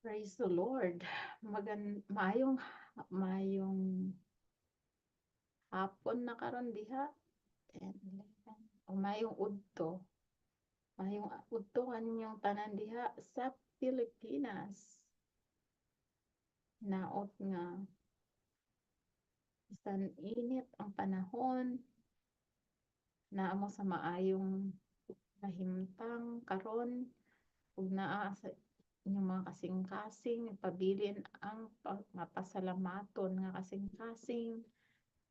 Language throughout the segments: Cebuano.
Praise the Lord. Magan maayong maayong hapon na karon diha. 10, 11. O maayong udto. Maayong udto kaninyong tanan diha sa Pilipinas. Naot nga bisan init ang panahon, naa mo sa maayong kahimtang karon ug naa sa inyong mga kasing-kasing, pabilin ang mapasalamaton nga kasing-kasing,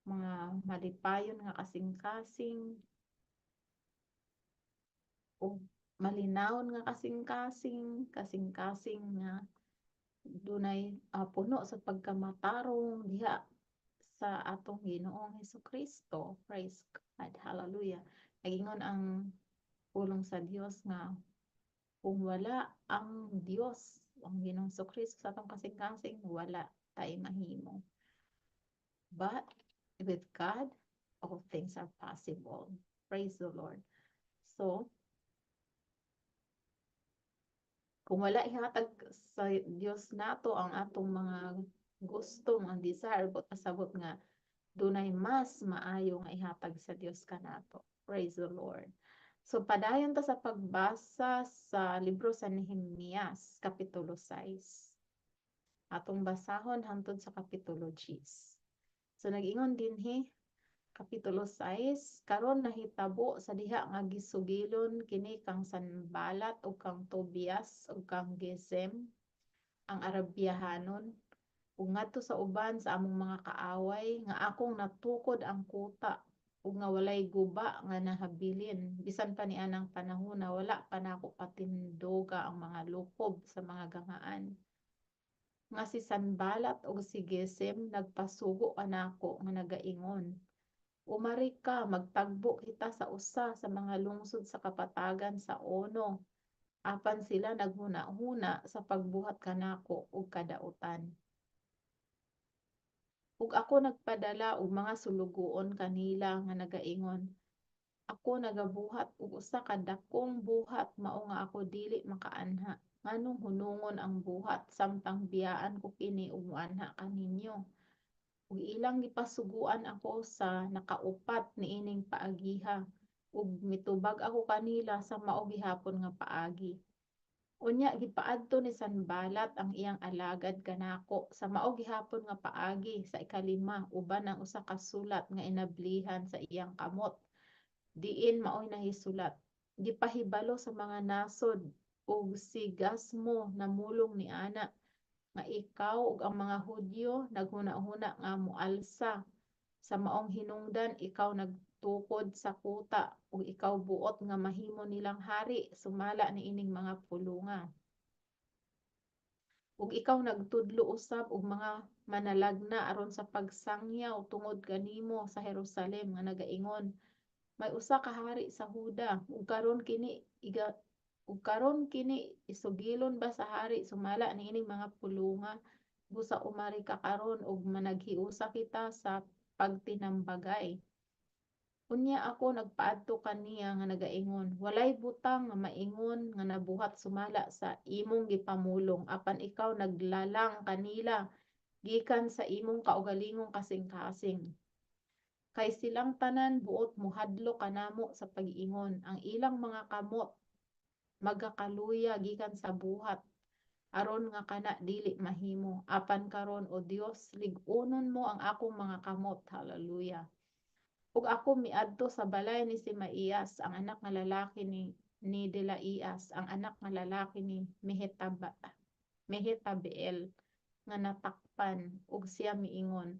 mga malipayon nga kasing-kasing, ug malinawon nga kasing-kasing, kasing-kasing nga dunay puno sa pagkamatarong diha sa atong Ginoong Hesukristo. Praise God. Hallelujah. Nagingon ang pulong sa Dios nga kung wala ang Dios, ang Ginoong Hesukristo sa atong kasing-kasing, wala tay mahimo. But with God, all things are possible. Praise the Lord. So, kung wala ihatag sa Dios nato ang atong mga gusto, mga desire, buot pasabot nga dunay mas maayo nga ihatag sa Dios kanato. Praise the Lord. So padayon ta sa pagbasa sa libro sa Nehemias, kapitulo 6. Atong basahon hangtod sa kapitulo 10. So nag-ingon dinhi kapitulo 6, karon nahitabo sa diha nga gisugilon kini kang Sanbalat ug kang Tobias ug kang Gesem ang Arabiahanon ug ngadto sa uban sa among mga kaaway nga akong natukod ang kuta ug nga walay guba nga nahabilin bisan pa nianang panahona wala pa nako patinduga ang mga lukob sa mga gangaan, nga si Sanbalat ug si Gesem nagpasugo kanako nga nagaingon, "Umari ka, magtagbo kita sa usa sa mga lungsod sa kapatagan sa Ono." Apan sila naghuna-huna sa pagbuhat kanako og kadautan. Ug ako nagpadala og mga sulugoon kanila nga nagaingon, "Ako nagabuhat og usa ka dakong buhat mao nga ako dili makaanha. Nganong hunungon ang buhat samtang biyaan ko kini ug moanha kaninyo?" Ug ilang gipasuguan ako sa nakaupat niining paagiha ug mitubag ako kanila sa mao gihapon nga paagi. Unya gipaadto ni Sanbalat ang iyang alagad kanako sa mao gihapon nga paagi sa ikalima uban ang usa ka sulat nga inablihan sa iyang kamot diin maoy nahisulat, "Gipahibalo sa mga nasod ug si Gasmo namulong niana nga ikaw ug ang mga Hudyo naghuna-huna nga moalsa. Sa maong hinungdan ikaw nagtukod sa kuta ug ikaw buot nga mahimo nilang hari sumala niining mga pulunga. Ug ikaw nagtudlo usab og mga manalagna aron sa pagsangyaw tungod kanimo sa Jerusalem nga nagaingon, 'May usa ka hari sa Huda.' Ug karon kini isugilon ba sa hari sumala niining mga pulunga? Busa umari ka karon ug managhiusa kita sa pagtinambagay." Unya ako nagpaadto kaniya nga nagaingon, "Walay butang nga maingon nga nabuhat sumala sa imong gipamulong, apan ikaw naglalang kanila gikan sa imong kaugalingong kasing-kasing. Kay silang tanan buot mohadlok kanamo sa pag-ingon, ang ilang mga kamot magakaluya gikan sa buhat aron nga kana dili mahimo. Apan karon, O Dios, lig-unon mo ang akong mga kamot." Hallelujah. Ug ako miadto sa balay ni Semaías, ang anak nga lalaki ni Delaias, ang anak nga lalaki ni Mehetabeel nga natakpan, ug siya miingon,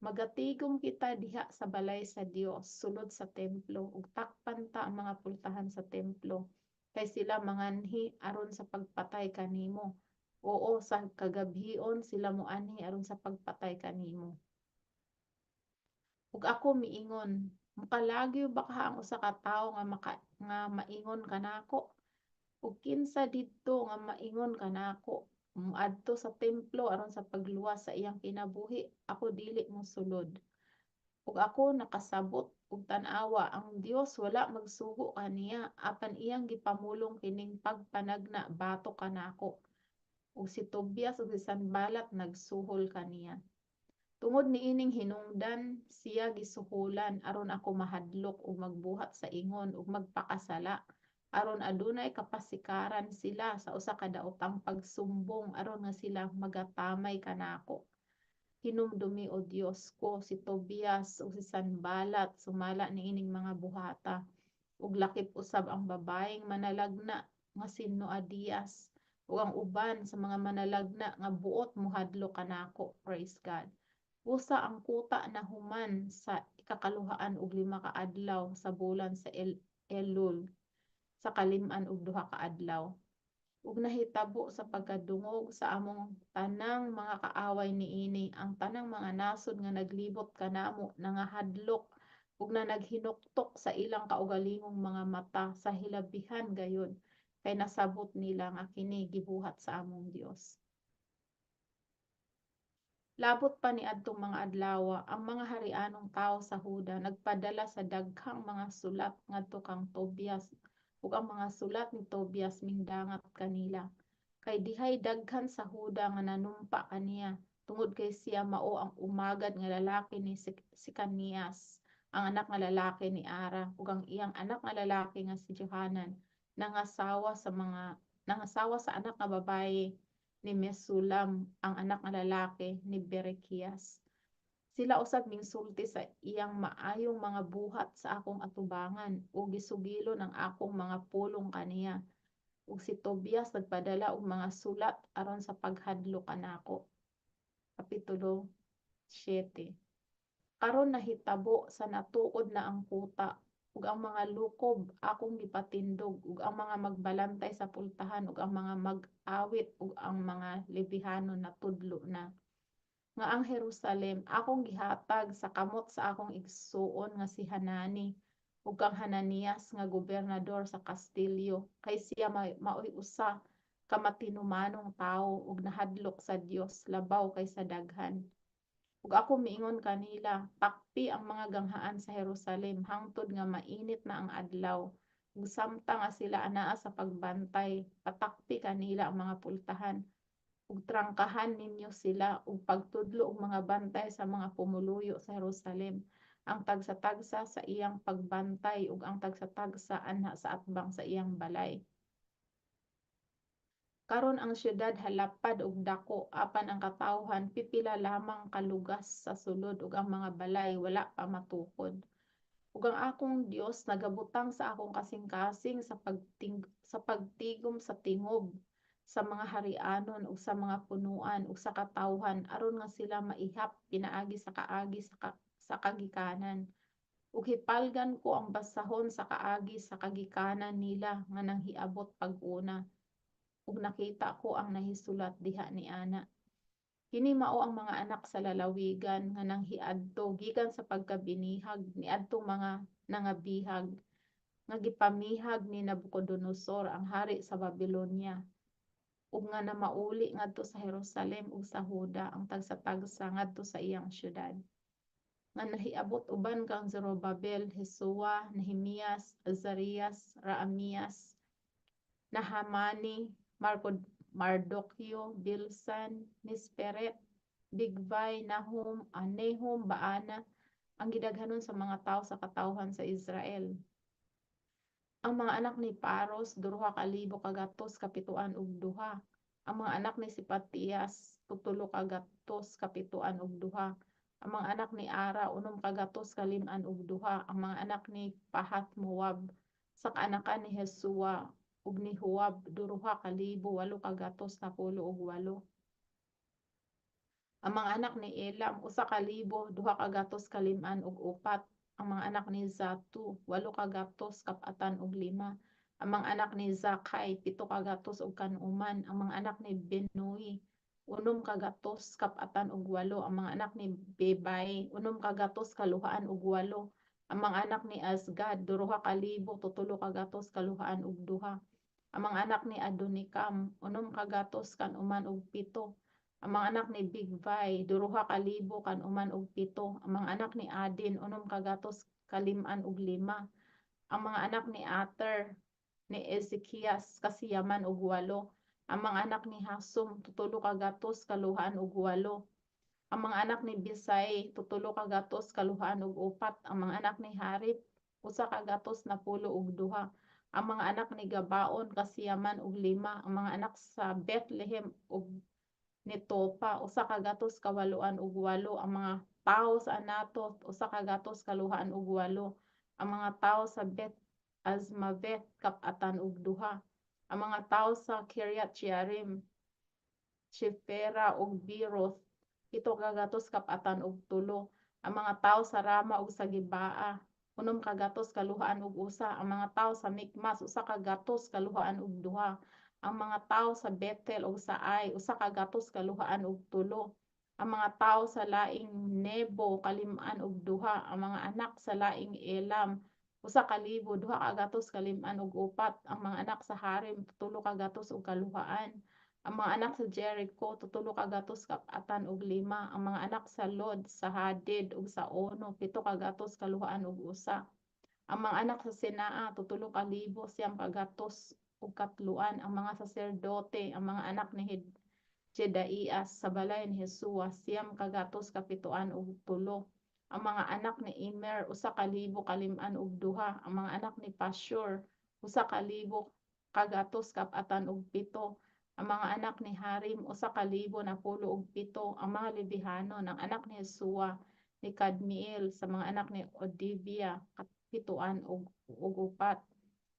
"Magatigom kita diha sa balay sa Dios sulod sa templo ug takpan ta ang mga pultahan sa templo kay sila manganhi aron sa pagpatay kanimo. Oo, sa kagabhion sila moanhi aron sa pagpatay kanimo." Ug ako miingon, "Mokalagyo ba kaha ang usa ka tawo nga maingon kanako? Ug kinsa didto nga maingon kanako moadto sa templo aron sa pagluwas sa iyang kinabuhi? Ako dili mosulod." Ug ako nakasabot ug tan-awa, ang Dios wala magsugo kaniya, apan iyang gipamulong kining pagpanagna batok kanako. Ug si Tobias ug si Sanbalat nagsuhol kaniya. Tungod niining hinungdan siya gisuholan aron ako mahadlok ug magbuhat sa ingon ug magpakasala, aron adunay kapasikaran sila sa usa ka daotang pagsumbong aron nga sila magatamay kanako. Hinumdumi, o Dios ko, si Tobias ug si Sanbalat sumala niining mga buhata, ug lakip usab ang babayeng manalagna nga si Noadias ug ang uban sa mga manalagna nga buot mohadlok kanako. Praise God. Busa ang kuta nahuman sa ikakaluhaan og 5 ka adlaw sa bulan sa Elul, sa kalim-an og 2 ka adlaw. Ug nahitabo sa pagkadungog sa among tanang mga kaaway niini, ang tanang mga nasod nga naglibot kanamo nangahadlok ug nanaghinuktok sa ilang kaugalingong mga mata sa hilabihan gayud, kay nasabot nila nga kini gibuhat sa among Dios. Labot pa niadtong mga adlawa, ang mga harianong tawo sa Huda nagpadala sa daghang mga sulat ngadto kang Tobias, ug ang mga sulat ni Tobias mingdangat kanila. Kay dihay daghan sa Huda nga nanumpa kaniya, tungod kay siya mao ang umagad nga lalaki ni Sekanias, ang anak nga lalaki ni Ara, ug ang iyang anak nga lalaki nga si Johanan nangasawa sa anak nga babaye ni Mesulam, ang anak nga lalaki ni Berekias. Sila usab mingsulti sa iyang maayong mga buhat sa akong atubangan ug gisugilon ang akong mga pulong kaniya. Ug si Tobias nagpadala og mga sulat aron sa paghadlok kanako. Kapitulo 7. Karon nahitabo sa natukod na ang kuta ug ang mga lukob akong gipatindog ug ang mga magbalantay sa pultahan ug ang mga mag-awit ug ang mga Levihanon natudlo na, nga ang Jerusalem akong gihatag sa kamot sa akong igsuon nga si Hanani ug kang Hananias nga gobernador sa kastilyo, kay siya maoy usa ka matinumanong tawo ug nahadlok sa Dios labaw kaysa daghan. Ug ako miingon kanila, "Takpi ang mga ganghaan sa Jerusalem hangtod nga mainit na ang adlaw, ug samtang nga sila anaa sa pagbantay, patakpi kanila ang mga pultahan ug trangkahan ninyo sila ug pagtudlo og mga bantay sa mga pumuluyo sa Jerusalem, ang tagsa-tagsa sa iyang pagbantay ug ang tagsa-tagsa anha sa atbang sa iyang balay." Karon ang syudad halapad ug dako, apan ang katawhan pipila lamang kalugas sa sulod ug ang mga balay wala pa matukod. Ug ang akong Dios nagabutang sa akong kasing-kasing sa pagtigom sa tingob sa mga harianon ug sa mga punoan ug sa katawhan aron nga sila maihap pinaagi sa kaagi sa kagikanan. Ug hipalgan ko ang basahon sa kaagi sa kagikanan nila nga nanghiabot pag-una. Ug nakita ko ang nahisulat diha niana. Kini mao ang mga anak sa lalawigan nga nanghiadto gikan sa pagkabinihag niadtong mga nangabihag nga gipamihag ni Nabucodonosor ang hari sa Babylonia ug nga namauli ngadto sa Jerusalem ug sa Huda, ang tagsa-tagsa ngadto sa iyang syudad, nga nahiabot uban kang Zorobabel, Jesua, Nehemias, Azarias, Raamias, Nahamani, Mardocheo, Bilsan, Misperet, Bigvai, Nahum, Nehum, Baana, ang gidaghanon sa mga tawo sa katawhan sa Israel. Ang mga anak ni Paros, 2,172. Ang mga anak ni Sepatias, 372. Ang mga anak ni Ara, 952. Ang mga anak ni Pahath Moab, sa kaanakan ni Jesua ug ni Joab, 2,848. Ang mga anak ni Elam, 1,294. Ang mga anak ni Zatu, 845. Ang mga anak ni Zakay, 709. Ang mga anak ni Benui, 648. Ang mga anak ni Bebay, 928. Ang mga anak ni Azgad, 2,302. Ang mga anak ni Adonikam, 967. Ang mga anak ni Bigvai, 2,097. Ang mga anak ni Adin, 955. Ang mga anak ni Ater, ni Ezekias, 98. Ang mga anak ni Hasum, 328. Ang mga anak ni Bisay, 304. Ang mga anak ni Harip, 192. Ang mga anak ni Gabaon, 95. Ang mga anak sa Bethlehem ug Netopa, 188. Ang mga tawo sa Anatoth, 128. Ang mga tawo sa Beth Azmaveth, 42. Ang mga tawo sa Kiryat Jearim, Chefera ug Beeroth, 743. Ang mga tawo sa Rama ug sa Gibaa, 601. Ang mga tawo sa Mikmas, 102. Ang mga tawo sa Bethel ug sa Ai, 103. Ang mga tawo sa laing Nebo, 52. Ang mga anak sa laing Elam, 1,294. Ang mga anak sa Harim, 302. Ang mga anak sa Jericho, 345. Ang mga anak sa Lod, sa Hadid ug sa Ono, 701. Ang mga anak sa Senaa, 3,903. Ang mga saserdote, ang mga anak ni Jedaias sa balay ni Jesua, 973. Ang mga anak ni Immer, 1,052. Ang mga anak ni Pashur, 1,147. Ang mga anak ni Harim, 1,097. Ang mga Levihanon, ang anak ni Jesua, ni Kadmiel, sa mga anak ni Odivia, 74.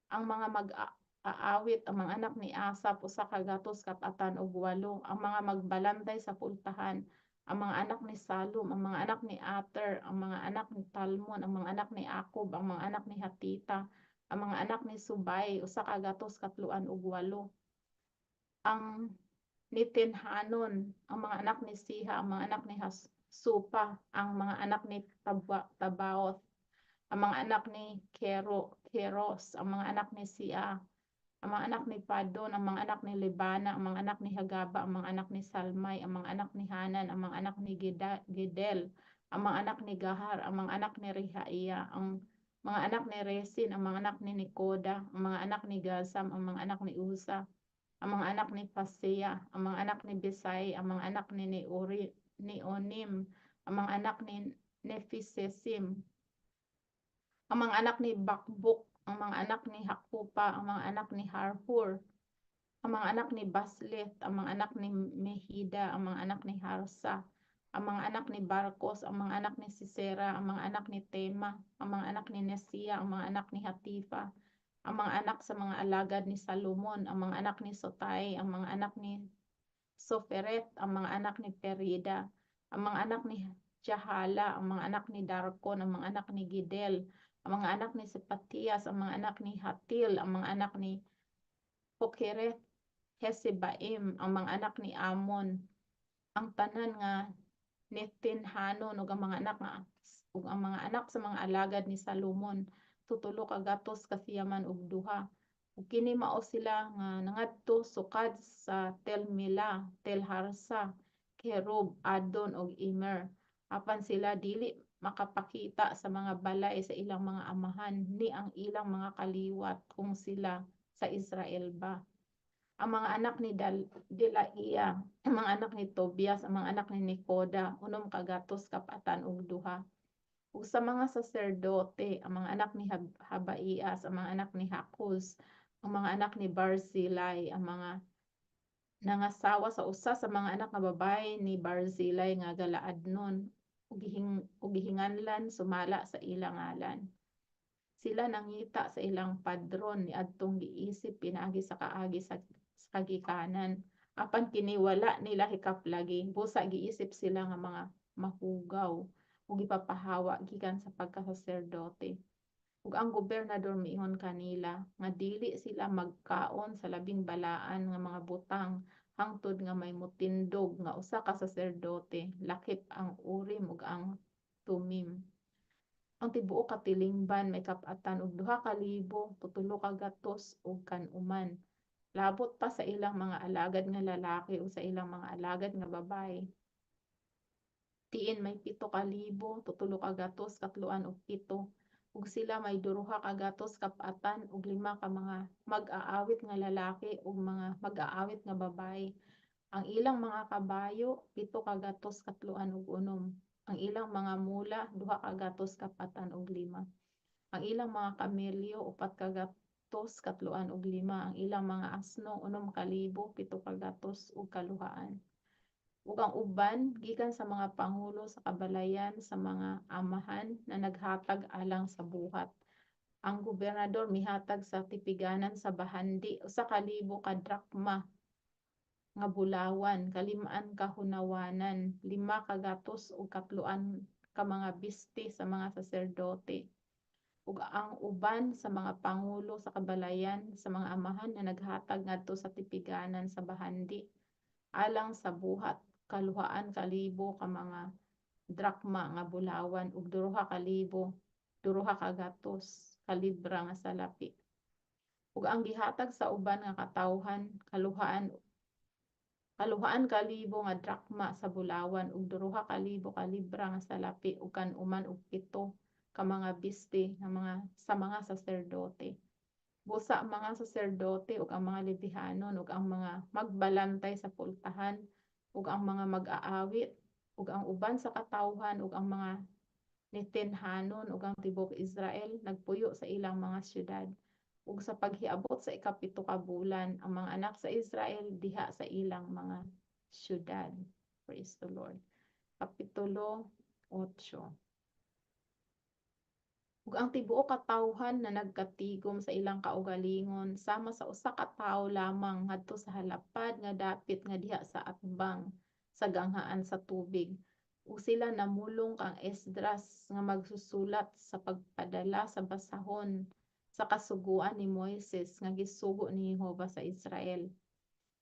Ang mga mag-aawit, ang mga anak ni Asap, 148. Ang mga magbalanday sa pultahan, ang mga anak ni Salum, ang mga anak ni Ater, ang mga anak ni Talmon, ang mga anak ni Akob, ang mga anak ni Hatita, ang mga anak ni Subay, 138. Ang Nitinhanon, ang mga anak ni Siha, ang mga anak ni Hasupa, ang mga anak ni Tabaoth, ang mga anak ni Keros, ang mga anak ni Sia, ang mga anak ni Padon, ang mga anak ni Libana, ang mga anak ni Hagaba, ang mga anak ni Salmay, ang mga anak ni Hanan, ang mga anak ni Gidel, ang mga anak ni Gahar, ang mga anak ni Rehaia, ang mga anak ni Resin, ang mga anak ni Nikoda, ang mga anak ni Gazam, ang mga anak ni Uza, ang mga anak ni Pasea, ang mga anak ni Besai, ang mga anak ni Neori, Neonim, ang mga anak ni Nefisesim, ang mga anak ni Bakbuk, ang mga anak ni Hakupa, ang mga anak ni Harhur, ang mga anak ni Basleth, ang mga anak ni Mehida, ang mga anak ni Harsa, ang mga anak ni Barkos, ang mga anak ni Sisera, ang mga anak ni Tema, ang mga anak ni Nesia, ang mga anak ni Hatifa, ang mga anak sa mga alagad ni Salomon, ang mga anak ni Sotay, ang mga anak ni Soferet, ang mga anak ni Perida, ang mga anak ni Jahala, ang mga anak ni Darkon, ang mga anak ni Gidel, ang mga anak ni Sepatias, ang mga anak ni Hatil, ang mga anak ni Pokeret Hesebaim, ang mga anak ni Amon, ang tanan nga Netinhanon ug ang mga anak nga ug ang mga anak sa mga alagad ni Salomon, 392. Ug kini mao sila nga nangadto sukad sa Tel Mela, Tel Harsa, Kerub, Adon ug Immer. Apan sila dili makapakita sa mga balay sa ilang mga amahan ni ang ilang mga kaliwat kung sila sa Israel ba. Ang mga anak ni Delaia, ang mga anak ni Tobias, ang mga anak ni Nikoda, 942. Ug sa mga saserdote, ang mga anak ni Habaias, ang mga anak ni Hakuz, ang mga anak ni Barzillai, ang mga nangasawa sa usa sa mga anak nga babae ni Barzillai nga Galaadnon ug gihinganlan sumala sa ilang ngalan. Sila nangita sa ilang padron niadtong giisip pinaagi sa kaagi sa kagikanan. Apan kini wala nila hikaplagi, busa giisip sila nga mga mahugaw ug gipapahawa gikan sa pagkasaserdote. Ug ang gobernador miingon kanila nga dili sila magkaon sa labing balaan nga mga butang hangtod nga may motindog nga usa ka saserdote, lakip ang Urim ug ang Tumim. Ang tibuok katilingban may kap-atan og 2,300 kanuman, labot pa sa ilang mga alagad nga lalaki ug sa ilang mga alagad nga babaye. Tiin may 7,337 Ug sila may duha ka gatos 45 ka mga mag-aawit nga lalaki ug mga mag-aawit nga babaye. Ang ilang mga kabayo 736. Ang ilang mga mula 245. Ang ilang mga kamelyo 435. Ang ilang mga asno 9702. Ug ang uban gikan sa mga pangulo sa kabalayan sa mga amahan na naghatag alang sa buhat. Ang gobernador mihatag sa tipiganan sa bahandi 1,000 ka drakma nga bulawan, kalimaan ka hunawanan, 503 ka mga biste sa mga saserdote. Ug ang uban sa mga pangulo sa kabalayan sa mga amahan na naghatag ngadto sa tipiganan sa bahandi alang sa buhat, 2,000 ka mga drakma nga bulawan ug 2,200 ka libra nga salapi. Ug ang gihatag sa uban nga katawhan 2,000 nga drakma sa bulawan ug 2,000 ka libra nga salapi ug kan-uman og 7 ka mga biste nga mga sa mga saserdote. Busa ang mga saserdote ug ang mga Lebihanon ug ang mga magbalantay sa pultahan ug ang mga mag-aawit ug ang uban sa katawhan ug ang mga Netinhanon ug ang tibuok Israel nagpuyo sa ilang mga syudad. Ug sa paghiabot sa 7 ka bulan, ang mga anak sa Israel diha sa ilang mga syudad. Praise the Lord. Kapitulo 8. Ug ang tibuok katawhan na nagkatigom sa ilang kaugalingon sama sa usa ka tawo lamang ngadto sa halapad nga dapit nga diha sa atbang sa ganghaan sa tubig. Ug sila namulong kang Esdras nga magsusulat sa pagpadala sa basahon sa kasuguan ni Moises nga gisugo ni Jehova sa Israel.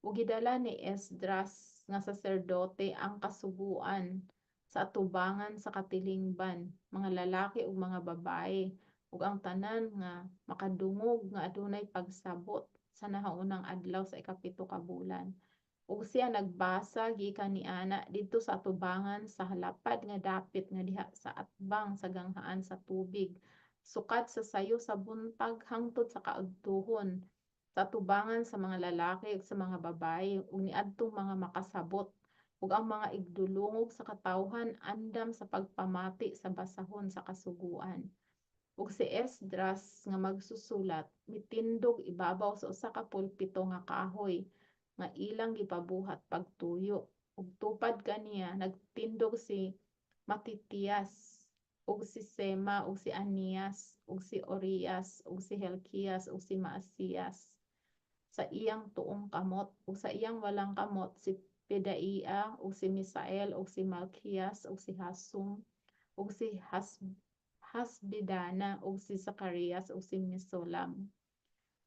Ug gidala ni Esdras nga saserdote ang kasuguan sa atubangan sa katilingban, mga lalaki ug mga babaye, ug ang tanan nga makadungog nga adunay pagsabot sa nahaunang adlaw sa 7 ka bulan. Ug siya nagbasa gikan niana didto sa atubangan sa halapad nga dapit nga diha sa atbang sa ganghaan sa tubig, sukad sa sayo sa buntag hangtod sa kaudtuhon, sa atubangan sa mga lalaki ug sa mga babaye ug niadtong mga makasabot, ug ang mga igdulungog sa katawhan andam sa pagpamati sa basahon sa kasuguan. Ug si Esdras nga magsusulat mitindog ibabaw sa usa ka pulpito nga kahoy nga ilang gipabuhat pagtuyo. Ug tupad kaniya nagtindog si Matitias ug si Sema ug si Anias ug si Orias ug si Helkias ug si Maasias sa iyang tuong kamot, ug sa iyang walang kamot si Pedaia ug si Misael ug si Malkias ug si Hasum ug si Hasbidana ug si Zacarias ug si Mesulam.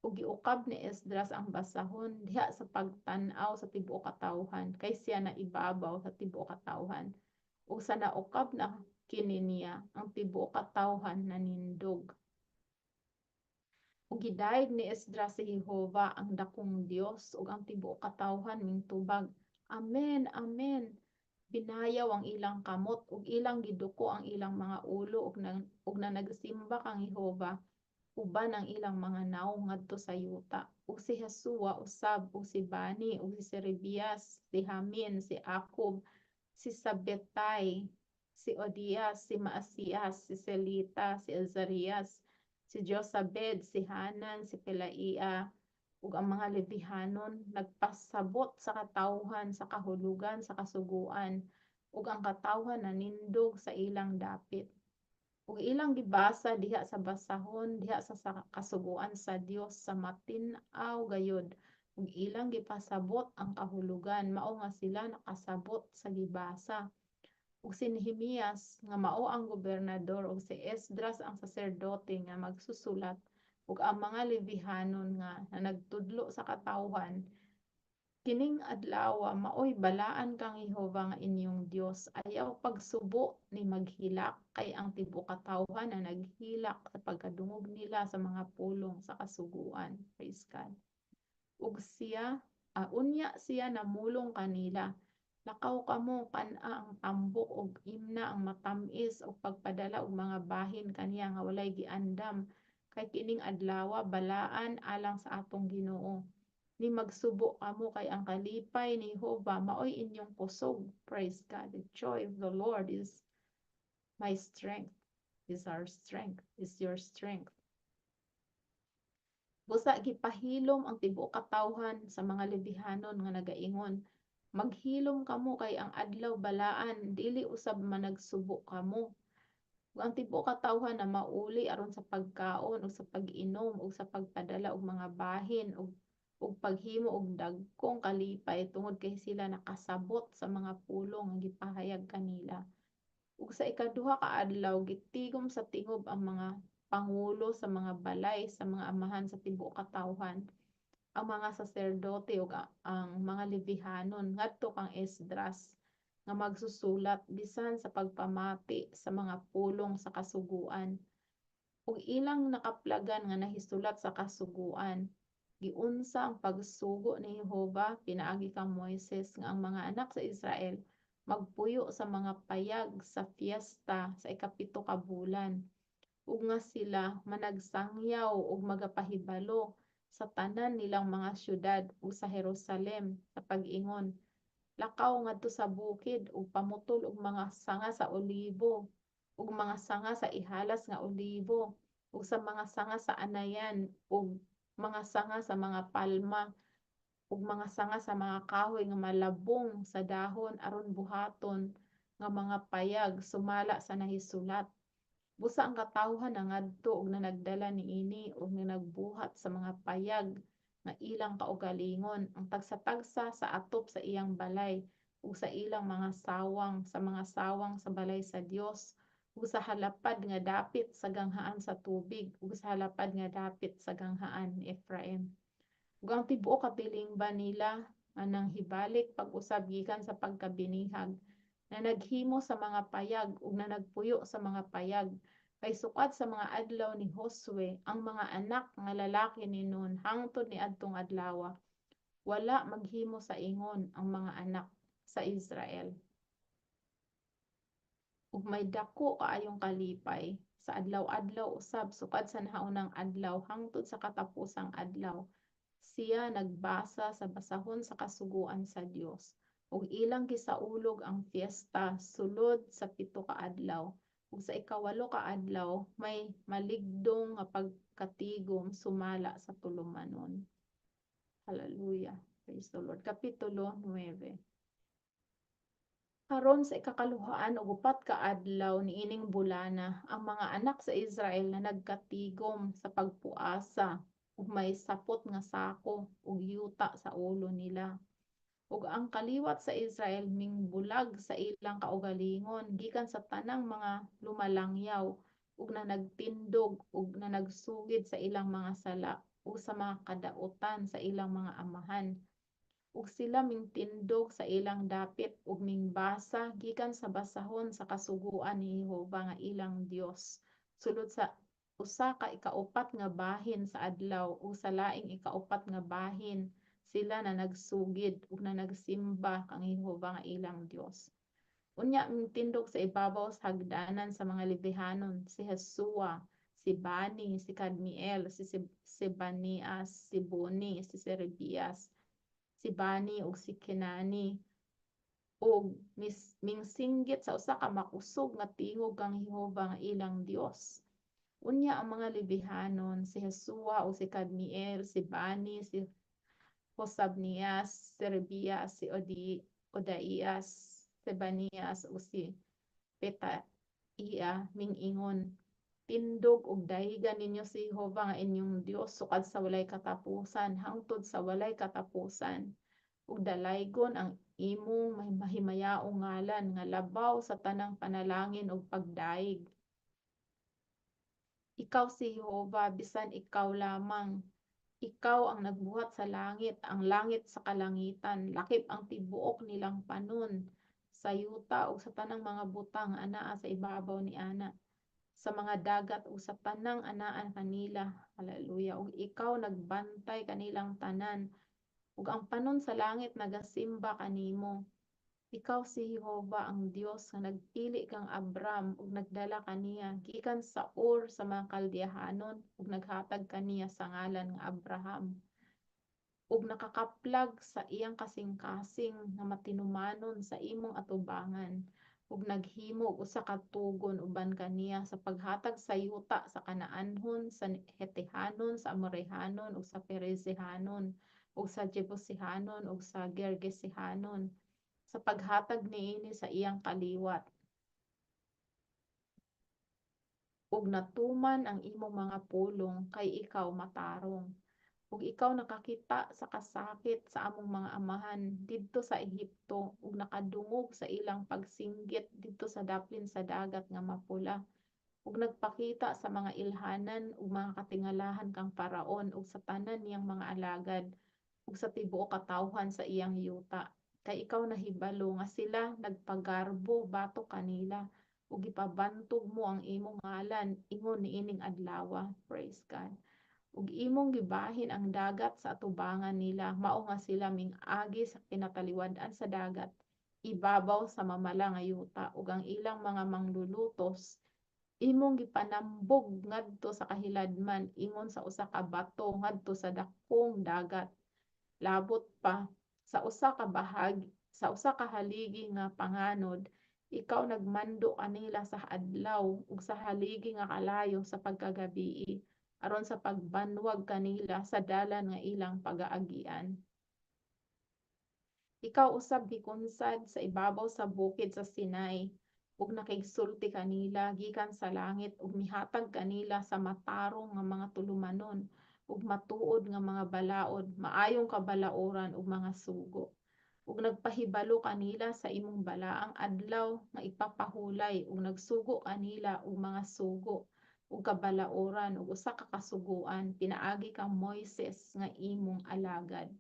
Ug giukab ni Esdras ang basahon diha sa pagtan-aw sa tibuok katawhan, kay siya naibabaw sa tibuok katawhan. Ug sa naukab na kini niya, ang tibuok katawhan nanindog. Ug gidayeg ni Esdras si Jehova ang dakong Dios, ug ang tibuok katawhan mingtubag, "Amen, Amen." Binayaw ang ilang kamot ug ilang giduko ang ilang mga ulo ug na nagsimba kang Jehova uban ang ilang mga nawong ngadto sa yuta. Ug si Jesua usab ug si Bani ug si Serebias, si Hamin, si Akub, si Sabetay, si Odias, si Maasias, si Selita, si Azarias, si Josabed, si Hanan, si Pelaia, ug ang mga Lebihanon nagpasabot sa katawhan sa kahulugan sa kasuguan, ug ang katawhan nanindog sa ilang dapit. Ug ilang gibasa diha sa basahon diha sa kasuguan sa Dios sa matin-aw gayud, ug ilang gipasabot ang kahulugan, mao nga sila nakasabot sa gibasa. Ug si Nehemias nga mao ang gobernador ug si Esdras ang saserdote nga magsusulat ug ang mga Lebihanon nga na nagtudlo sa katawhan, "Kining adlawa maoy balaan kang Jehova nga inyong Dios. Ayaw pagsubo ni maghilak," kay ang tibuok katawhan na naghilak sa pagkadungog nila sa mga pulong sa kasuguan. Praise God. Ug siya unya siya namulong kanila, Lakaw kamo, kan-a ang tambok ug imna ang matam-is ug pagpadala og mga bahin kaniya nga walay giandam, kay kining adlawa balaan alang sa atong Ginoo. Ni magsubo kamo kay ang kalipay ni Jehova maoy inyong kusog. Praise God. The joy of the Lord is my strength, is our strength, is your strength. Busa gipahilom ang tibuok katawhan sa mga Lebihanon nga nagaingon, "Maghilom kamo kay ang adlaw balaan, dili usab managsubo kamo." Ug ang tibuok katawhan na mauli aron sa pagkaon ug sa pag-inom ug sa pagpadala og mga bahin ug paghimo og dagkong kalipay tungod kay sila nakasabot sa mga pulong nga gipahayag kanila. Ug sa ikaduha ka adlaw gitigom sa tingob ang mga pangulo sa mga balay sa mga amahan sa tibuok katawhan, ang mga saserdote ug ang mga Lebihanon ngadto kang Esdras nga magsusulat bisan sa pagpamati sa mga pulong sa kasuguan. Ug ilang nakaplagan nga nahisulat sa kasuguan, giunsa ang pagsugo ni Jehova pinaagi kang Moises nga ang mga anak sa Israel magpuyo sa mga payag sa fiesta sa 7 ka bulan, ug nga sila managsangyaw ug magapahibalo sa tanan nilang mga syudad ug sa Jerusalem sa pag-ingon, "Lakaw ngadto sa bukid ug pamutol og mga sanga sa olibo ug mga sanga sa ihalas nga olibo ug sa mga sanga sa anayan ug mga sanga sa mga palma ug mga sanga sa mga kahoy nga malabong sa dahon aron buhaton nga mga payag sumala sa nahisulat." Busa ang katawhan nangadto ug nanagdala niini ug nagbuhat sa mga payag nga ilang kaugalingon, ang tagsa-tagsa sa atop sa iyang balay ug sa ilang mga sawang, sa mga sawang sa balay sa Dios ug sa halapad nga dapit sa ganghaan sa tubig ug sa halapad nga dapit sa ganghaan ni Efraim. Ug ang tibuok katilingban nila nga nanghibalik pag-usab gikan sa pagkabinihag, na naghimo sa mga payag ug na nagpuyo sa mga payag, kay sukad sa mga adlaw ni Josue, ang mga anak nga lalaki ni Nun, hangtod niadtong adlawa, wala maghimo sa ingon ang mga anak sa Israel. Ug may dako kaayong kalipay sa adlaw-adlaw usab sukad sa nahaunang adlaw hangtod sa katapusang adlaw. Siya nagbasa sa basahon sa kasuguan sa Dios ug ilang gisaulog ang fiesta sulod sa 7 ka adlaw, ug sa 8 ka adlaw may maligdong nga pagkatigom sumala sa tulumanon. Hallelujah. Praise the Lord. Kapitulo 9. Karon sa 24 ka adlaw niining bulana, ang mga anak sa Israel na nagkatigom sa pagpuasa ug may sapot nga sako ug yuta sa ulo nila. Ug ang kaliwat sa Israel mingbulag sa ilang kaugalingon gikan sa tanang mga lumalangyaw ug na nagtindog ug na nagsugid sa ilang mga sala ug sa mga kadautan sa ilang mga amahan. Ug sila mingtindog sa ilang dapit ug mingbasa gikan sa basahon sa kasuguan ni Jehova nga ilang Dios sulod sa usa ka 4 nga bahin sa adlaw, ug sa laing 4 nga bahin sila na nagsugid ug na nagsimba kang Jehova nga ilang Dios. Unya mingtindog sa ibabaw sa hagdanan sa mga Levihanon si Jesua, si Bani, si Kadmiel, si Sebanias, si Buni, si Serebias, si Bani ug si Kenani, ug mingsinggit sa usa ka makusog nga tingog kang Jehova nga ilang Dios. Unya ang mga Levihanon, si Jesua ug si Kadmiel, si Bani, si Hosabnias, Serebias, si Odaias, Sebanias ug si Petaia mingingon, "Tindog ug daygan ninyo si Jehova nga inyong Dios sukad sa walay katapusan hangtod sa walay katapusan. Ug dalaygon ang imong mahimayaong ngalan nga labaw sa tanang panalangin ug pagdayeg. Ikaw si Jehova, bisan ikaw lamang. Ikaw ang nagbuhat sa langit, ang langit sa kalangitan, lakip ang tibuok nilang panon, sa yuta ug sa tanang mga butang anaa sa ibabaw ni ana, sa mga dagat ug sa tanang anaa kanila." Hallelujah. Ug ikaw nagbantay kanilang tanan, ug ang panon sa langit nagasimba kanimo. Ikaw si Jehova ang Dios nga nagpili kang Abram ug nagdala kaniya gikan sa Ur sa mga Kaldehanon ug naghatag kaniya sa ngalan nga Abraham ug nakakaplag sa iyang kasing-kasing nga matinumanon sa imong atubangan ug naghimo og usa ka tugon uban kaniya sa paghatag sa yuta sa Canaanhon, sa Hetehanon, sa Amorehanon ug sa Perizihanon ug sa Jebusihanon ug sa Girgasihanon, sa paghatag niini sa iyang kaliwat. Ug natuman ang imong mga pulong kay ikaw matarong. Ug ikaw nakakita sa kasakit sa among mga amahan didto sa Ehipto ug nakadungog sa ilang pagsinggit didto sa daplin sa Dagat nga Mapula ug nagpakita sa mga ilhanan ug mga katingalahan kang Paraon ug sa tanan niyang mga alagad ug sa tibuok katawhan sa iyang yuta. Kay ikaw nahibalo nga sila nagpagarbo batok kanila ug gipabantog mo ang imong ngalan ingon niining adlawa. Praise God. Ug imong gibahin ang dagat sa atubangan nila, mao nga sila ming-agi sa kinataliwad-an sa dagat ibabaw sa mamala nga yuta, ug ang ilang mga manglulutos imong gipanambog ngadto sa kahiladman ingon sa usa ka bato ngadto sa dakong dagat. Labot pa sa usa ka bahagi sa usa ka haligi nga panganod, ikaw nagmando kanila sa adlaw ug sa haligi nga kalayo sa pagkagabii aron sa pagbanwag kanila sa dalan nga ilang pagaagian. Ikaw usab gikunsad sa ibabaw sa bukid sa Sinai ug nakigsulti kanila gikan sa langit ug mihatag kanila sa matarong nga mga tulumanon ug matuod nga mga balaod, maayong kabalaoran ug mga sugo. Ug nagpahibalo kanila sa imong balaang adlaw nga ipapahulay ug nagsugo kanila og mga sugo ug kabalaoran ug usa ka kasuguan pinaagi kang Moises nga imong alagad.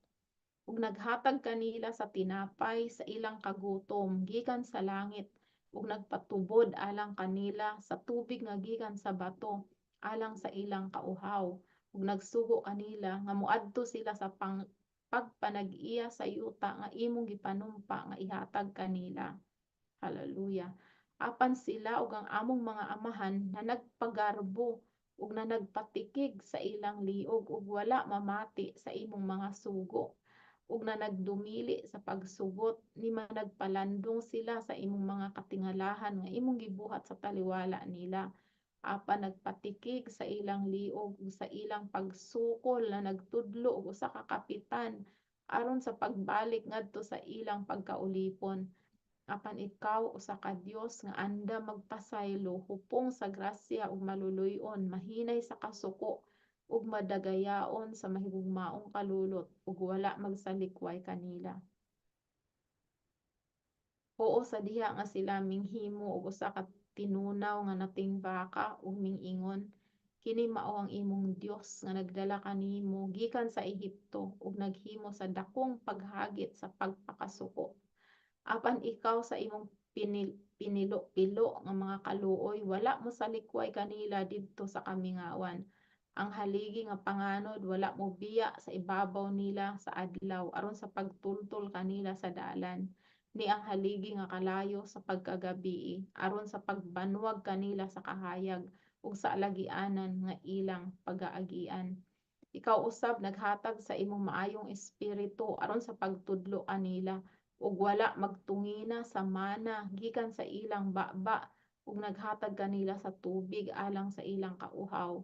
Ug naghatag kanila sa tinapay sa ilang kagutom gikan sa langit ug nagpatubod alang kanila sa tubig nga gikan sa bato alang sa ilang kauhaw ug nagsugo kanila nga moadto sila sa pagpanag-iya sa yuta nga imong gipanumpa nga ihatag kanila. Hallelujah. Apan sila ug ang among mga amahan na nagpagarbo ug na nagpatikig sa ilang liog ug wala mamati sa imong mga sugo ug na nagdumili sa pagsugot ni nagpalandong sila sa imong mga katingalahan nga imong gibuhat sa taliwala nila, apan nagpatikig sa ilang liog ug sa ilang pagsukol na nagtudlo og usa ka kapitan aron sa pagbalik ngadto sa ilang pagkaulipon. Apan ikaw usa ka Dios nga andam magpasaylo, hupong sa grasya ug maluluy-on, mahinay sa kasuko ug madagayaon sa mahigugmaong kalulot ug wala magsalikway kanila. Oo, sa diha nga sila minghimo og usa ka tinunaw nga nating baka ug mingingon, "Kini mao ang imong Dios nga nagdala kanimo gikan sa Ehipto," ug naghimo sa dakong paghagit sa pagpakasuko. Apan ikaw sa imong pinilo-pilo nga mga kaluoy wala mosalikway kanila didto sa kamingawan. Ang haligi nga panganod wala mobiya sa ibabaw nila sa adlaw aron sa pagtultol kanila sa dalan, ni ang haligi nga kalayo sa pagkagabii aron sa pagbanwag kanila sa kahayag ug sa alagianan nga ilang pagaagian. Ikaw usab naghatag sa imong maayong espiritu aron sa pagtudlo kanila ug wala magtungina sa mana gikan sa ilang baba ug naghatag kanila sa tubig alang sa ilang kauhaw.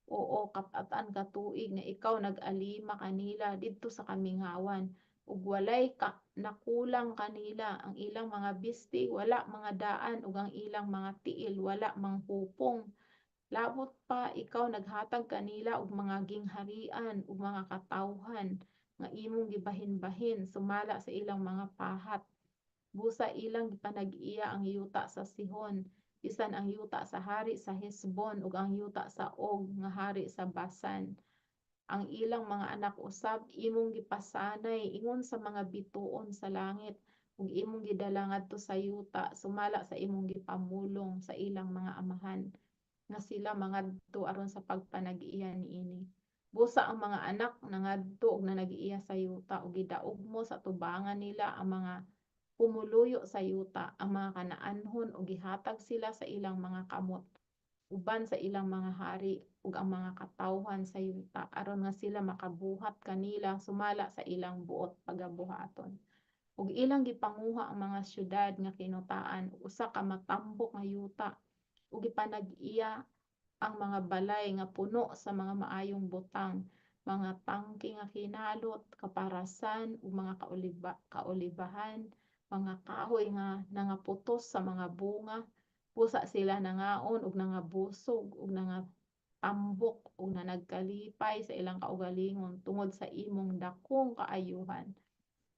Oo, kapat-an ka tuig nga ikaw nag-alima kanila didto sa kamingawan ug walay nakulang kanila. Ang ilang mga bisti wala mga daan ug ang ilang mga tiil wala manghupong. Labot pa, ikaw naghatag kanila og mga gingharian ug mga katawhan nga imong gibahin-bahin sumala sa ilang mga pahat. Busa ilang gipanag-iya ang yuta sa Sihon, bisan ang yuta sa hari sa Hesbon ug ang yuta sa Og nga hari sa Basan. Ang ilang mga anak usab imong gipasanay ingon sa mga bituon sa langit ug imong gidala ngadto sa yuta sumala sa imong gipamulong sa ilang mga amahan nga sila mangadto aron sa pagpanag-iya niini. Busa ang mga anak nangadto ug nanag-iya sa yuta ug gidaog mo sa tubangan nila ang mga Pumuluyo sa yuta ang mga Kanaanhon ug gihatag sila sa ilang mga kamot uban sa ilang mga hari ug ang mga katawhan sa yuta, aron nga sila makabuhat kanila sumala sa ilang buot pagabuhaton. Ug ilang gipanguha ang mga syudad nga kinutaan ug usa ka matambok nga yuta, ug gipanag-iya ang mga balay nga puno sa mga maayong butang, mga tangke nga kinalot, kaparasan ug mga kaolibahan, mga kahoy nga nangaputos sa mga bunga. Busa sila nangaon ug nangabusog ug nangatambok ug nanagkalipay sa ilang kaugalingon tungod sa imong dakong kaayuhan.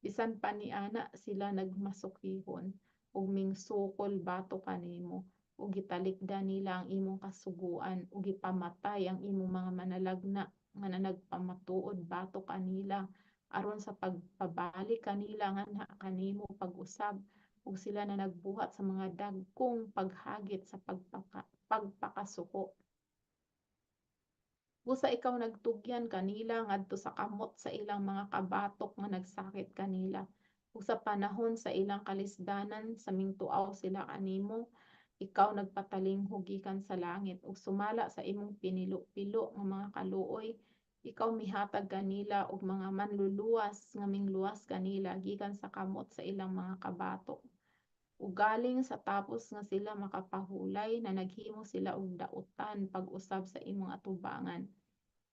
Bisan pa niana sila nagmasokihon ug mingsukol batok kanimo, ug gitalikdan nila ang imong kasuguan ug gipamatay ang imong mga manalagna nga nagpamatuod batok kanila aron sa pagpabalik kanila nganha kanimo pag-usab, ug sila na nagbuhat sa mga dagkong paghagit sa pagpakasuko. Busa ikaw nagtugyan kanila ngadto sa kamot sa ilang mga kabatok nga nagsakit kanila. Ug sa panahon sa ilang kalisdanan sa mingtuaw sila kanimo, ikaw nagpatalinghog gikan sa langit, ug sumala sa imong pinilo-pilo nga mga kaluoy, ikaw mihatag kanila og mga manluluwas nga mingluwas kanila gikan sa kamot sa ilang mga kabatok. Ug galing sa tapos nga sila makapahulay, na naghimo sila og dautan pag-usab sa imong atubangan.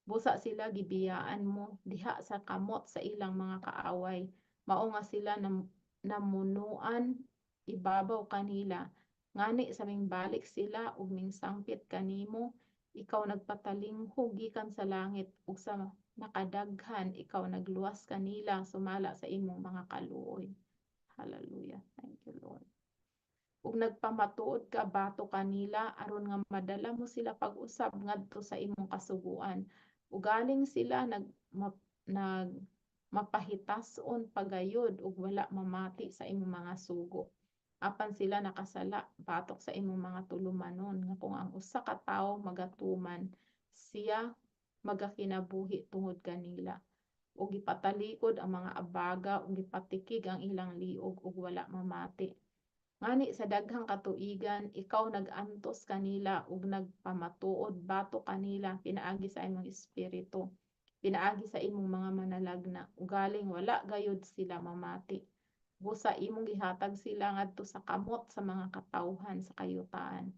Busa sila gibiyaan mo diha sa kamot sa ilang mga kaaway, mao nga sila namunuan ibabaw kanila. Ngani sa mingbalik sila ug mingsangpit kanimo, ikaw nagpatalinghog gikan sa langit, ug sa nakadaghan ikaw nagluwas kanila sumala sa imong mga kaluoy. Hallelujah. Thank you, Lord. Ug nagpamatuod ka batok kanila aron nga madala mo sila pag-usab ngadto sa imong kasuguan. Ug galing sila nag mapahitason pagayod ug wala mamati sa imong mga sugo. Apan sila nakasala batok sa imong mga tulumanon nga kung ang usa ka tawo magatuman, siya magakinabuhi tungod kanila. Ug gipatalikod ang mga abaga ug gipatikig ang ilang liog ug wala mamati. Ngani sa daghang katuigan ikaw nag-antos kanila ug nagpamatuod batok kanila pinaagi sa imong espiritu, pinaagi sa imong mga manalagna, ug galing wala gayud sila mamati. Busa imong gihatag sila ngadto sa kamot sa mga katawhan sa kayutaan.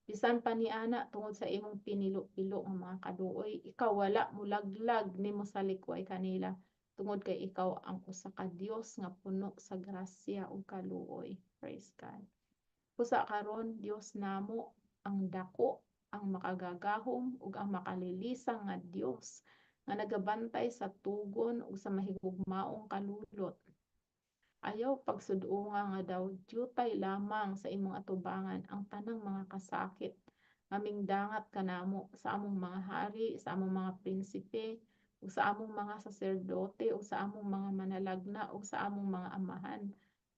Bisan pa niana, tungod sa imong pinilo-pilo nga mga kaluoy, ikaw wala molaglag nimo sa likway kanila, tungod kay ikaw ang usa ka Dios nga puno sa grasya ug kaluoy. Praise God. Busa karon, Dios namo, ang dako, ang makagagahom ug ang makalilisang nga Dios nga nagabantay sa tugon ug sa mahigugmaong kalulot, ayaw pagsud-unga nga daw dyutay lamang sa imong atubangan ang tanang mga kasakit nga mingdangat kanamo sa among mga hari, sa among mga prinsipe, ug sa among mga saserdote, ug sa among mga manalagna, ug sa among mga amahan,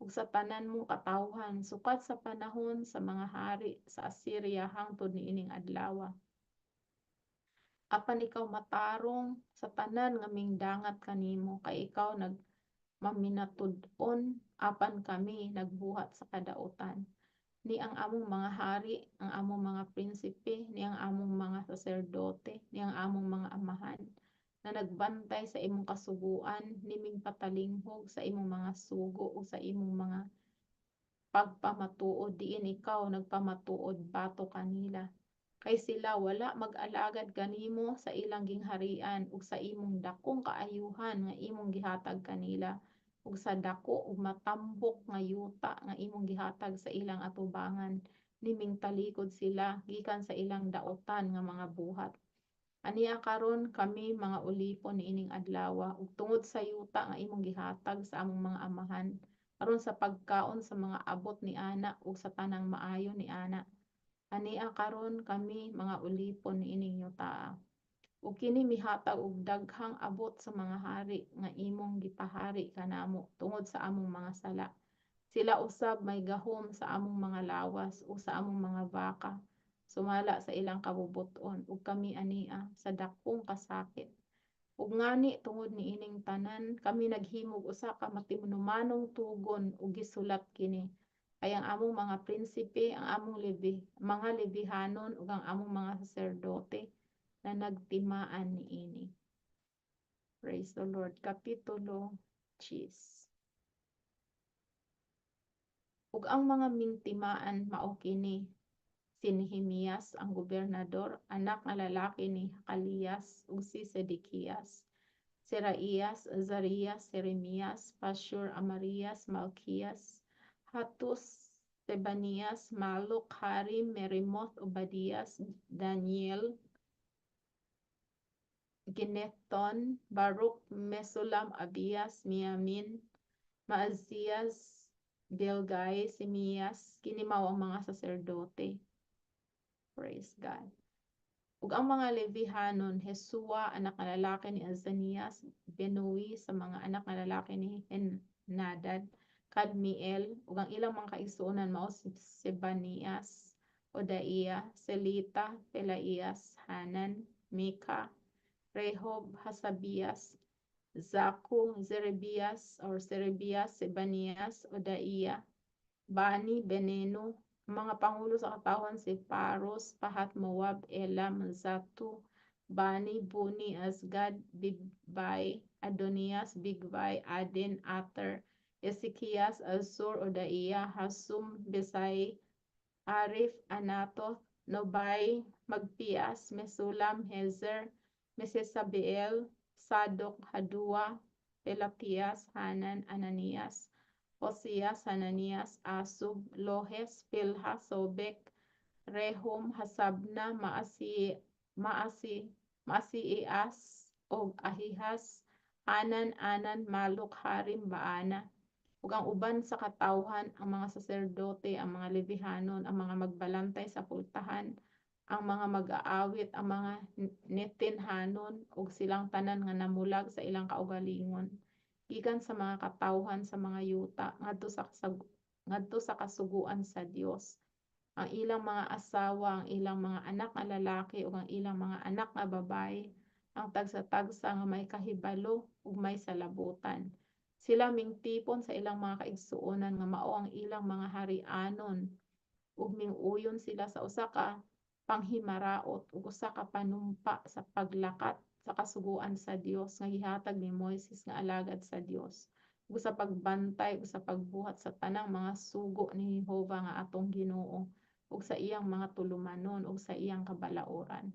ug sa tanan mong katawhan sukad sa panahon sa mga hari sa Assyria hangtod niining adlaw. Apan ikaw matarong sa tanan nga mingdangat kanimo, kay ikaw nagmaminatud-on, apan kami nagbuhat sa kadautan. Ni ang among mga hari, ang among mga prinsipe, ni ang among mga saserdote, ni ang among mga amahan na nagbantay sa imong kasuguan, niming patalinghog sa imong mga sugo ug sa imong mga pagpamatuod diin ikaw nagpamatuod batok kanila. Kay sila wala mag-alagad kanimo sa ilang gingharian ug sa imong dakong kaayuhan nga imong gihatag kanila ug sa dako ug matambok nga yuta nga imong gihatag sa ilang atubangan. Niming talikod sila gikan sa ilang dautan nga mga buhat. Ania karon kami mga ulipon niining adlaw, ug tungod sa yuta nga imong gihatag sa among mga amahan aron sa pagkaon sa mga abot ni ana ug sa tanang maayo ni ana. Ania karon kami mga ulipon niining yutaa. Ug kini mihatag og daghang abot sa mga hari nga imong gipahari kanamo tungod sa among mga sala. Sila usab may gahom sa among mga lawas ug sa among mga baka sumala sa ilang kabubut-on, ug kami ania sa dakong kasakit. Ug ngani tungod niining tanan kami naghimog usa ka matinumanong tugon ug gisulat kini. Kay ang among mga prinsipe, ang among mga Levihanon ug ang among mga saserdote na nagtimaan niini. Praise the Lord. Kapitulo 10. Ug ang mga mingtimaan mao kini: si Nehemias ang gobernador, anak nga lalaki ni Hacalias, ug si Sedekias, Seraias, Azarias, Jeremias, Pashur, Amarias, Malkias, Hattus, Sebanias, Maluk, Harim, Meremoth, Obadias, Daniel, Ginnethon, Baruch, Mesulam, Abias, Miamin, Maazias, Bilgai, Simias, kini mao ang mga saserdote. Praise God. Ug ang mga Levihanon: Jesua, anak nga lalaki ni Azanias, Binui sa mga anak nga lalaki ni Henadad, Kadmiel, ug ang ilang mga kaigsuonan mao si Sebanias, Odaia, Selita, Pelaias, Hanan, Mika, Rehob, Hasabias, Zaku, Zerebias or Serebias, Sebanias, Odaia, Bani, Beneno. Ang mga pangulo sa katawhan si Paros, Pahat Moab, Elam, Zatu, Bani, Buni, Azgad, Bibay, Adonias, Bigvai, Adin, Ater, Ezekias, Azur, Odaia, Hasum, Besai, Arif, Anatoth, Nobay, Magpias, Mesulam, Hezer, Mesesabiel, Sadok, Hadua, Pelatias, Hanan, Ananias, Hosias, Hananias, Asub, Lohes, Pilha, Sobek, Rehum, Hasabna, Maasi, Maasi, Maasias, og Ahihas, Hanan, Anan, Maluk, Harim, Baana. Ug ang uban sa katawhan, ang mga saserdote, ang mga Levihanon, ang mga magbalantay sa pultahan, ang mga mag-aawit, ang mga Netinhanon, ug silang tanan nga namulag sa ilang kaugalingon gikan sa mga katawhan sa mga yuta ngadto sa kasuguan sa Dios. Ang ilang mga asawa, ang ilang mga anak nga lalaki ug ang ilang mga anak nga babaye, ang tagsa-tagsa nga may kahibalo ug may salabutan. Sila mingtipon sa ilang mga kaigsuonan nga mao ang ilang mga harianon ug minguyon sila sa usa ka panghimaraot ug usa ka panumpa sa paglakat sa kasuguan sa Dios nga gihatag ni Moises nga alagad sa Dios ug sa pagbantay ug sa pagbuhat sa tanang mga sugo ni Jehova nga atong Ginoo ug sa iyang mga tulumanon ug sa iyang kabalaoran.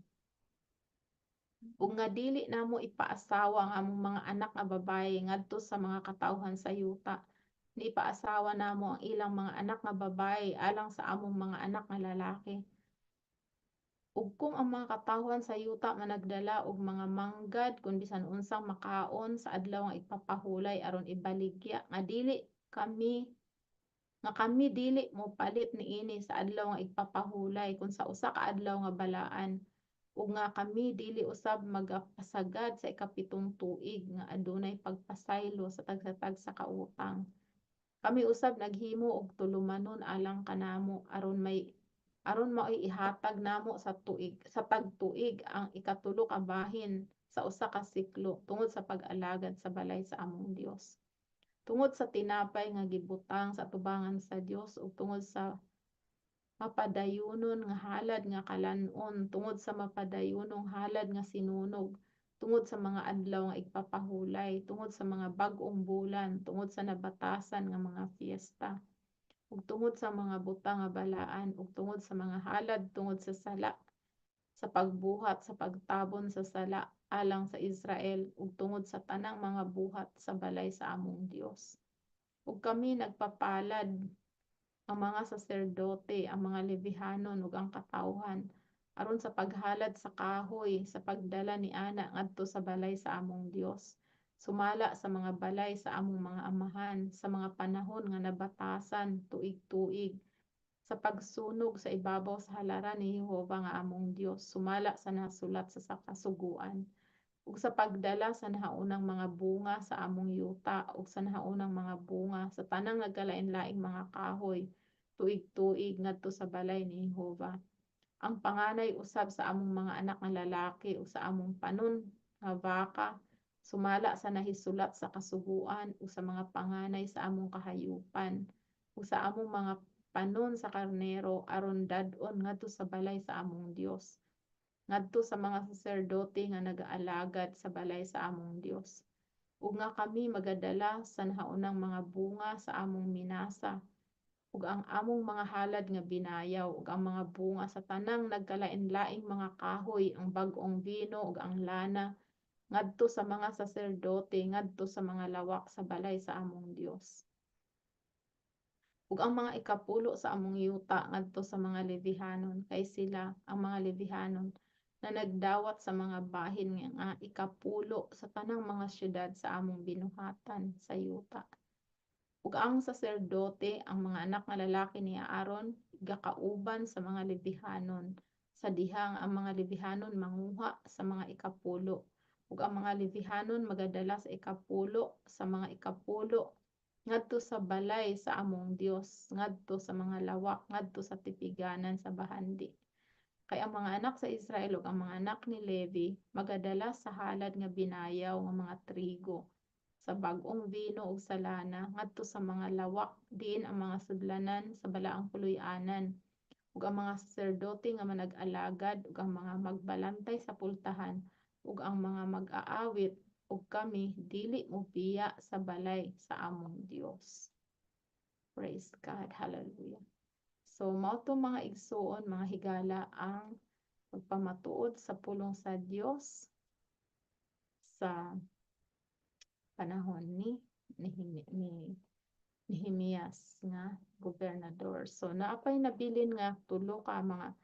Ug nga dili namo ipaasawa ang among mga anak nga babaye ngadto sa mga katawhan sa yuta. Ni ipaasawa namo ang ilang mga anak nga babaye alang sa among mga anak nga lalaki. Ug kung ang mga katawhan sa yuta managdala og mga manggad kon bisan unsang makaon sa adlaw nga igpapahulay aron ibaligya, nga dili kami nga kami dili mopalit niini sa adlaw nga igpapahulay kon sa usa ka adlaw nga balaan, ug nga kami dili usab magapasagad sa ikapitong tuig nga adunay pagpasaylo sa tagsa-tagsa ka utang. Kami usab naghimo og tulumanon alang kanamo aron maoy ihatag namo sa tagtuig ang ikatulo ka bahin sa usa ka siklo tungod sa pag-alagad sa balay sa among Dios. Tungod sa tinapay nga gibutang sa atubangan sa Dios ug tungod sa mapadayunon nga halad nga kalan-on, tungod sa mapadayunong halad nga sinunog, tungod sa mga adlaw nga igpapahulay, tungod sa mga bag-ong bulan, tungod sa nabatasan nga mga fiesta, ug tungod sa mga butang nga balaan, ug tungod sa mga halad tungod sa sala, sa pagbuhat sa pagtabon sa sala alang sa Israel, ug tungod sa tanang mga buhat sa balay sa among Dios. Ug kami nagpapalad, ang mga saserdote, ang mga Levihanon ug ang katawhan aron sa paghalad sa kahoy sa pagdala ni ana ngadto sa balay sa among Dios, sumala sa mga balay sa among mga amahan sa mga panahon nga nabatasan tuig-tuig, sa pagsunog sa ibabaw sa halaran ni Jehova nga among Dios sumala sa nasulat sa kasuguan, ug sa pagdala sa nahaunang mga bunga sa among yuta ug sa nahaunang mga bunga sa tanang nagkalain-laing mga kahoy tuig-tuig ngadto sa balay ni Jehova. Ang panganay usab sa among mga anak nga lalaki ug sa among panon nga baka. Sumala sa nahisulat sa kasuguan ug sa mga panganay sa among kahayupan ug sa among mga panon sa karnero aron dad-on ngadto sa balay sa among Dios, ngadto sa mga saserdote nga nagaalagad sa balay sa among Dios, ug nga kami magadala sa nahaunang mga bunga sa among minasa ug ang among mga halad nga binayaw ug ang mga bunga sa tanang nagkalain-laing mga kahoy, ang bag-ong bino ug ang lana, ngadto sa mga saserdote, ngadto sa mga lawak sa balay sa among Dios, ug ang mga ikapulo sa among yuta ngadto sa mga Levihanon, kay sila, ang mga Levihanon, na nagdawat sa mga bahin nga ikapulo sa tanang mga syudad sa among binuhatan sa yuta. Ug ang saserdote, ang mga anak nga lalaki ni Aaron, gakauban sa mga Levihanon sa diha nga ang mga Levihanon manguha sa mga ikapulo, ug ang mga Levihanon magadala sa ikapulo sa mga ikapulo ngadto sa balay sa among Dios, ngadto sa mga lawak, ngadto sa tipiganan sa bahandi. Kay ang mga anak sa Israel ug ang mga anak ni Levi magadala sa halad nga binayaw nga mga trigo, sa bag-ong bino ug sa lana, ngadto sa mga lawak, diin ang mga sudlanan sa balaang puloy-anan, ug ang mga saserdote nga manag-alagad ug ang mga magbalantay sa pultahan ug ang mga mag-aawit, ug kami dili mobiya sa balay sa among Dios. Praise God. Hallelujah. So mao to, mga igsuon, mga higala, ang pagpamatuod sa pulong sa Dios sa panahon ni Nehemias nga gobernador. So naa pay nabilin nga tulo ka mga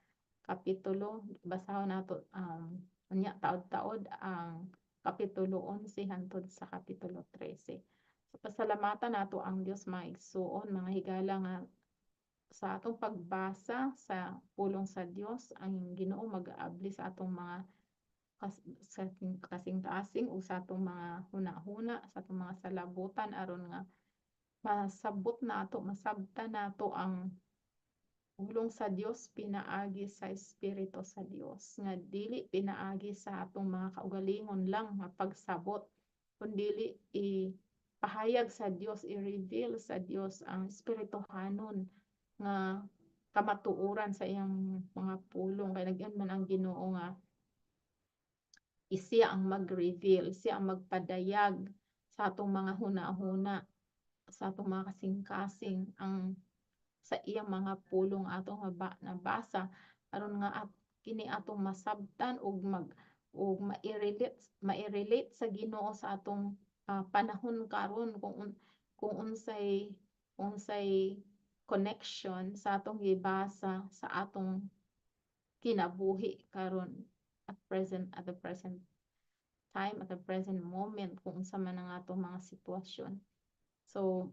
kapitulo. Basahon nato unya taod-taod ang kapitulo 11 hangtod sa kapitulo 13. So pasalamatan nato ang Dios, mga igsuon, mga higala, nga sa atong pagbasa sa pulong sa Dios, ang Ginoo mag-aabli sa atong mga sa kasing-kasing ug sa atong mga huna-huna, sa atong mga salabutan, aron nga masabot nato, masabtan nato ang pulong sa Dios pinaagi sa Espiritu sa Dios, nga dili pinaagi sa atong mga kaugalingon lang nga pagsabot, kundili ipahayag sa Dios, i-reveal sa Dios ang espirituhanon nga kamatuoran sa iyang mga pulong, kay nag man ang Ginoo nga siya ang mag-reveal, siya ang magpadayag sa atong mga huna-huna, sa atong mga kasing-kasing, ang sa iyang mga pulong atong nabasa, aron nga at kini atong masabtan ug mai-relate sa Ginoo sa atong panahon karon, kung unsay connection sa atong gibasa sa atong kinabuhi karon, at the present time, at the present moment, kung unsa man ang atong mga sitwasyon. So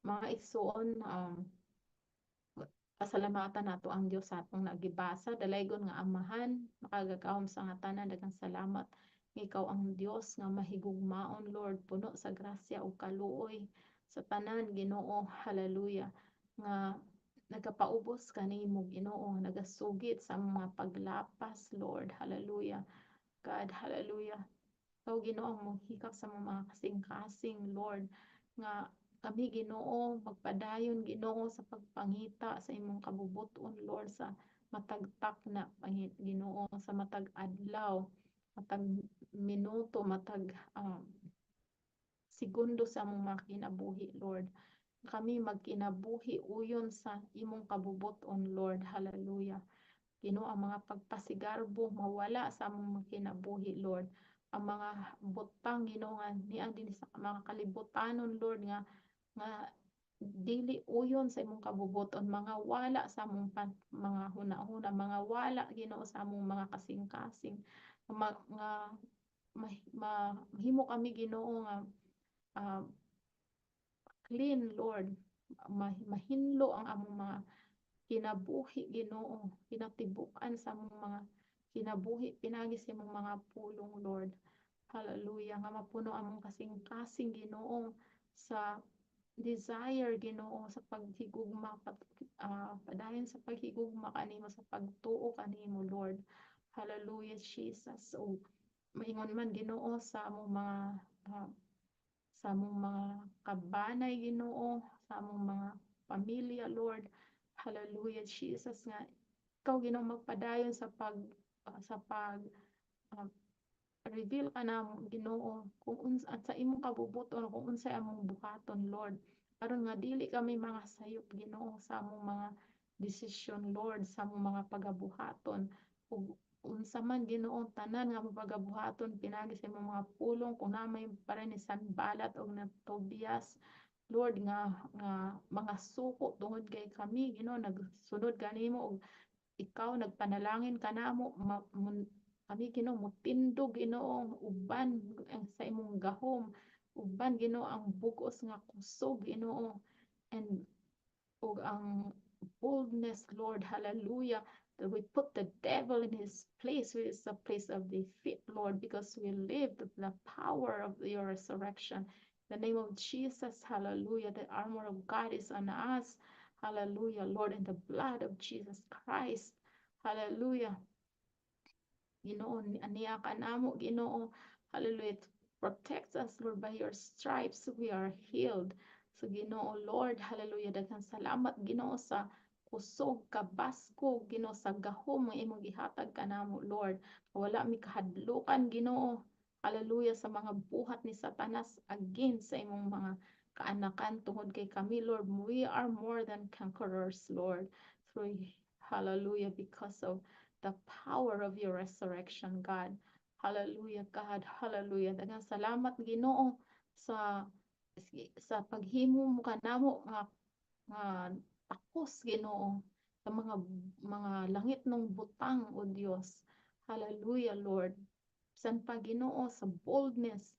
mga igsuon, pasalamatan nato ang Dios sa atong nagibasa. Dalaygon nga Amahan, makagagahom sa nga tanan, daghang salamat nga ikaw ang Dios nga mahigugmaon, Lord, puno sa grasya ug kaluoy sa tanan, Ginoo. Hallelujah. Nga nagapaubos kanimo, Ginoo, nagasugit sa mga paglapas, Lord. Hallelujah. God, hallelujah. Ikaw, Ginoo, ang mohikak sa mga kasing-kasing, Lord, nga kami, Ginoo, magpadayon, Ginoo, sa pagpangita sa imong kabubut-on, Lord, sa matag takna, Ginoo, sa matag adlaw, matag minuto, matag segundo sa among mga kinabuhi, Lord. Kami magkinabuhi uyon sa imong kabubut-on, Lord. Hallelujah. Ginoo, ang mga pagpasigarbo mawala sa among mga kinabuhi, Lord. Ang mga butang, Ginoo, nga niya din sa mga kalibutanon, Lord, nga dili uyon sa imong kabubut-on, mga wala sa among mga huna-huna, mga wala, Ginoo, sa among mga kasing-kasing, nga mahimo kami, Ginoo, nga clean, Lord, mahinlo ang among mga kinabuhi, Ginoo, kinatibuk-an sa among mga kinabuhi pinaagi sa imong mga pulong, Lord. Hallelujah. Nga mapuno among kasing-kasing, Ginoo, sa desire, Ginoo, sa paghigugma, padayon sa paghigugma kanimo, sa pagtuo kanimo, Lord. Hallelujah, Jesus. So Maingon man, Ginoo, sa among mga kabanay, Ginoo, sa among mga pamilya, Lord. Hallelujah, Jesus, nga ikaw, Ginoo, magpadayon sa pag reveal kanamo, Ginoo, kung unsa sa imong kabubuton, kung unsay among buhaton, Lord, aron nga dili kami mga sayop, Ginoo, sa among mga desisyon, Lord, sa among mga pagabuhaton ug unsa man, Ginoo, tanan nga among pagabuhaton pinaagi sa imong mga pulong. Kung naa may pareho ni Sanbalat og na Tobias, Lord, nga mga suko tungod kay kami, Ginoo, nagsunod kanimo ug ikaw nagpanalangin kanamo, kami, Ginoo, motindog, Ginoo, uban ang sa imong gahom, uban, Ginoo, ang bug-os nga kusog, Ginoo, and ug ang boldness, Lord. Hallelujah, that we put the devil in his place, which is a place of defeat, Lord, because we live the power of your resurrection. In the name of Jesus, hallelujah, the armor of God is on us. Hallelujah, Lord, in the blood of Jesus Christ. Hallelujah. Ginoo, aniya ka namo, Ginoo. Hallelujah. Protect us, Lord, by your stripes we are healed. So Ginoo, Lord, hallelujah, daghang salamat, Ginoo, sa kusog, kabaskog, Ginoo, sa gahom nga imong gihatag kanamo, Lord. Wala mi kahadlukan, Ginoo. Hallelujah, sa mga buhat ni Satanas against sa imong mga kaanakan tungod kay kami, Lord, we are more than conquerors, Lord. Through, hallelujah, because of the power of your resurrection, God. Hallelujah, God. Hallelujah. Daghang salamat, Ginoo, sa paghimo mo kanamo nga takos, Ginoo, sa mga langitnong butang, o Dios. Hallelujah, Lord. Bisan pa, Ginoo, sa boldness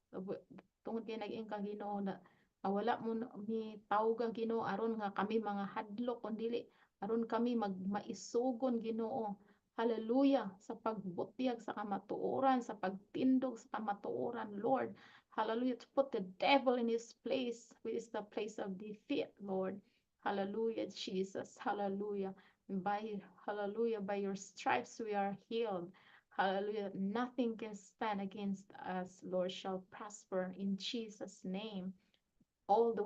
tungod kay nag-ingon ka, Ginoo, na wala mo mi tawga, Ginoo, aron nga kami mga hadlok kun dili aron kami magmaisugon, Ginoo. Hallelujah, sa pagbutyag sa kamatuoran, sa pagtindog sa kamatuoran, Lord. Hallelujah, to put the devil in his place, which is the place of defeat, Lord. Hallelujah, Jesus. Hallelujah. By, hallelujah, by your stripes we are healed. Hallelujah. Nothing can stand against us, Lord, shall prosper in Jesus' name. All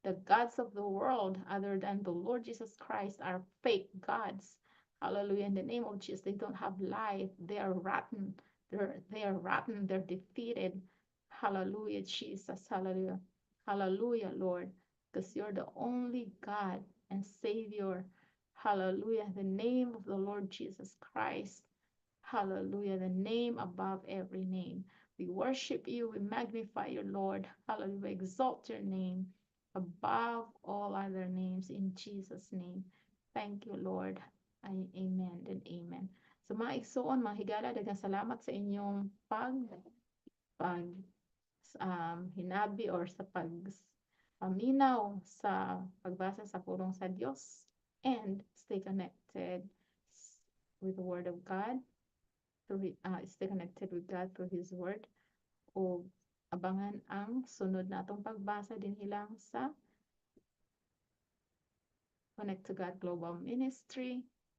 the gods of the world other than the Lord Jesus Christ are fake gods. Hallelujah. In the name of Jesus, they don't have life. They are rotten. They are rotten. They're defeated. Hallelujah, Jesus. Hallelujah. Hallelujah, Lord. Because you're the only God and Savior. Hallelujah. The name of the Lord Jesus Christ. Hallelujah. The name above every name. We worship you. We magnify you, Lord. Hallelujah. We exalt your name above all other names in Jesus' name. Thank you, Lord. Ay, amen and amen. So mga igsuon, mga higala, daghang salamat sa inyong pag hinabi or sa pag paminaw sa pagbasa sa pulong sa Dios and stay connected with the Word of God through stay connected with God through His Word o abangan ang sunod natong pagbasa dinhi lang sa Connect to God Global Ministry.